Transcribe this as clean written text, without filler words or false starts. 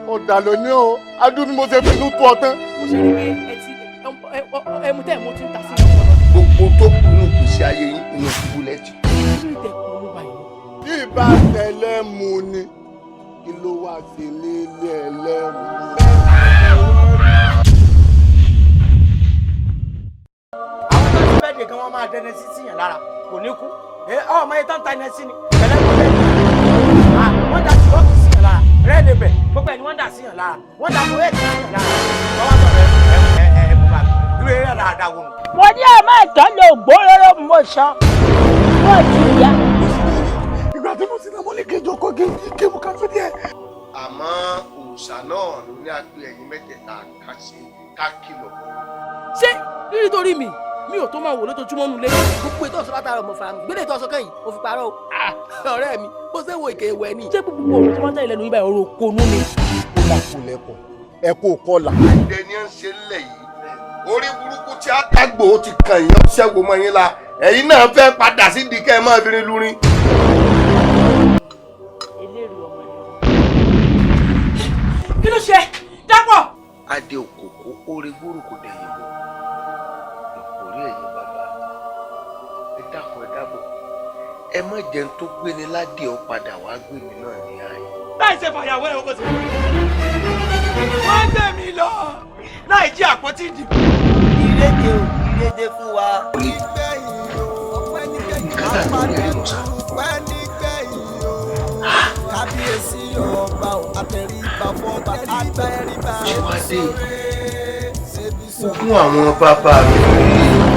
Ọ̀dàlẹ̀ ni o, adú ni mo ṣe fi inú tó ọ tán. Mo ṣe rí pé ẹ ti ẹmu tẹ́ ẹ̀ mo ti ń ta sí ọpọlọ. Gbogbo tó kù nínú ìgbésí ayé yín, inú túbú lẹ́tì. Kí ló dé kó ló bá yìí? Bí ìbá tẹlẹ́mu ni, kí ló wá sí nílé ẹlẹ́mu? Àwọn tó ti bẹ́ẹ̀ dé gan, wọ́n máa dẹni sí síyàn lára, kò ní kú. Ọmọ yẹn tó ń ta iná sí ni pẹ̀lẹ́pẹ̀lẹ́, wọ́n da tìrọ́ọ̀kì síyàn lára, rẹ́ẹ̀lì bẹ̀ gbogbo ẹ̀ ni wọ́n dà síyàn lára, wọ́n da kúrẹ́ẹ̀tì síyàn lára, wọ́n wá sọ̀rọ̀ ẹ ẹ ẹ ẹ bùbá irú eré dáadáa wò nù. Mo ní ẹ má tọ́ lò gbóróró, mo sọ mo ti yá. Ìgbà tí mo sì náà, mo ní kí n jókòó, kí n mú ká fi díẹ̀. Àmọ́ òòṣà náà ló ní àpè ẹ̀yin mẹ́tẹ̀ẹ̀ta ká ṣe ká kìlọ̀. Ṣé rírí torí mi mi ò tó máa wò lójoojúmọ́ nulẹ̀? Gbogbo ètò ọ̀sán látara ọmọ fara mi gbélé ètò ọ̀sán kẹ́yìn mo fi parọ́ o. Ọ̀rẹ́ mi, bó ṣe wo ìkè ìwẹ̀ ni. Ṣé gbogbo ọ̀rọ̀ tí wọ́n ń tẹ̀lé lẹ́nu yín báyìí, ọ̀rọ̀ òponú ni? Ó là kó lẹ́kọ̀ọ́ ẹ kó kọ́là. Ẹ̀dẹ̀ ni ẹ ń ṣe ńlẹ̀ yìí, orí burúkú tí àgbò ti kàn yín ṣẹ́gun mọ́ yín la, ẹ̀yin náà fẹ́ padà sí di kẹ́ ẹ máa fi rin lúrin. Eléèrè ọmọ ni. Kí ló ṣe dápọ̀? Adé òkòkò orí gbúrú kò dẹ̀yìn bò ìkórè. Ẹ̀yin bàbá, ẹ dákun, ẹ dábọ̀, ẹ má jẹun tó gbéni ládìí ọ padà wá gbé mi náà ní ààyè. Láì ṣe fàyàwọ́ ẹ̀ kò sí. Wọ́n gbé mi lọ láì jí àpótí ìdìbò. Ìrédè o, ìrédè fún wa. Nǹkan tá à ń torí ẹ̀ lọ sá. Kábíyèsí ọba ò, àtẹríba fọba, àtẹríba. Ṣé wàá dé ogún àwọn bàbá mi rèé?